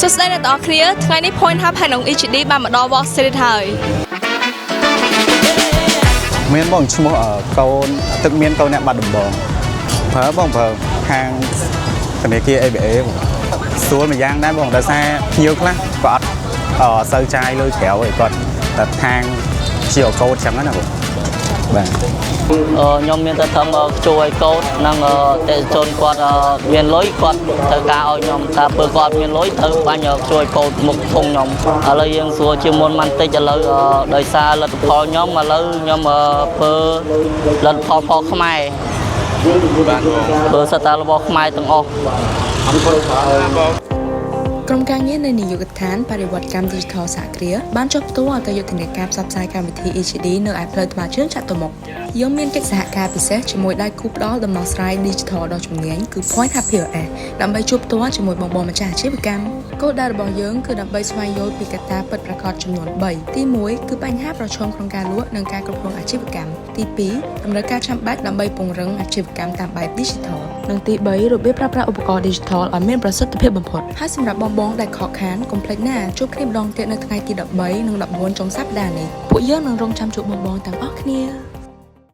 សួស្តីអ្នកទាំងអស់គ្នាថ្ងៃនេះ Point Hub ហើយនិង EGD បានមកដល់ Walk Street ហើយ មានបងឈ្មោះកូនទឹកមានកូនអ្នកបាត់ដំបងប្រើបងប្រើខាងធនាគារ ABA បងស្រួលមួយយ៉ាងដែរបងដោយសារភ្ញៀវខ្លះក៏អត់សូវចាយលុយក្រៅឯគាត់តែខាង QR code ចឹងណាបងបាទ ខ្ញុំមានតែធ្វើជួយឲ្យកូននិងអតិថិជនគាត់មានលុយគាត់ត្រូវការឲ្យខ្ញុំតែពេលគាត់មានលុយត្រូវបាញ់ជួយកូនមុខធុងខ្ញុំឥឡូវយើងស្រួលជាងមុនបន្តិចឥឡូវដោយសារលទ្ធផលខ្ញុំឥឡូវខ្ញុំធ្វើលទ្ធផលផលខ្មែរធ្វើសិតតែរបស់ខ្មែរទាំងអស់ ក្រុមការងារនៃនាយកដ្ឋានបរិវត្តកម្មឌីជីថលសហគ្រាសបានចុះផ្ទាល់ទៅយុទ្ធនាការផ្សព្វផ្សាយកម្មវិធី EGD នៅឯផ្លូវថ្មើរជើងចតុមុខយើងមានកិច្ចសហការពិសេសជាមួយដៃគូផ្ដល់ដំណោះស្រាយឌីជីថលដ៏ជំនាញគឺ Point Hub POS ដើម្បីជួបផ្ទាល់ជាមួយបងៗម្ចាស់អាជីវកម្មគោលដៅរបស់យើងគឺដើម្បីស្វែងយល់ពីកត្តាពិតប្រាកដចំនួន3ទី1គឺបញ្ហាប្រឈមក្នុងការលក់និងការគ្រប់គ្រងអាជីវកម្មទី2តម្រូវការចាំបាច់ដើម្បីពង្រឹងអាជីវកម្មតាមបែបឌីជីថលនិងទី3របៀបប្រើប្រាស់ឧបករណ៍ឌីជីថលឲ្យមានប្រសិទ្ធភាពបំផុតហើយសម្រាប់បងៗដែលខកខានកុំភ្លេចណាជួបគ្នាម្ដងទៀតនៅថ្ងៃទី13និង14ចុងសប្តាហ៍នេះពួកយើងនឹងរងចាំជួបបងៗទាំងអស់គ្នា។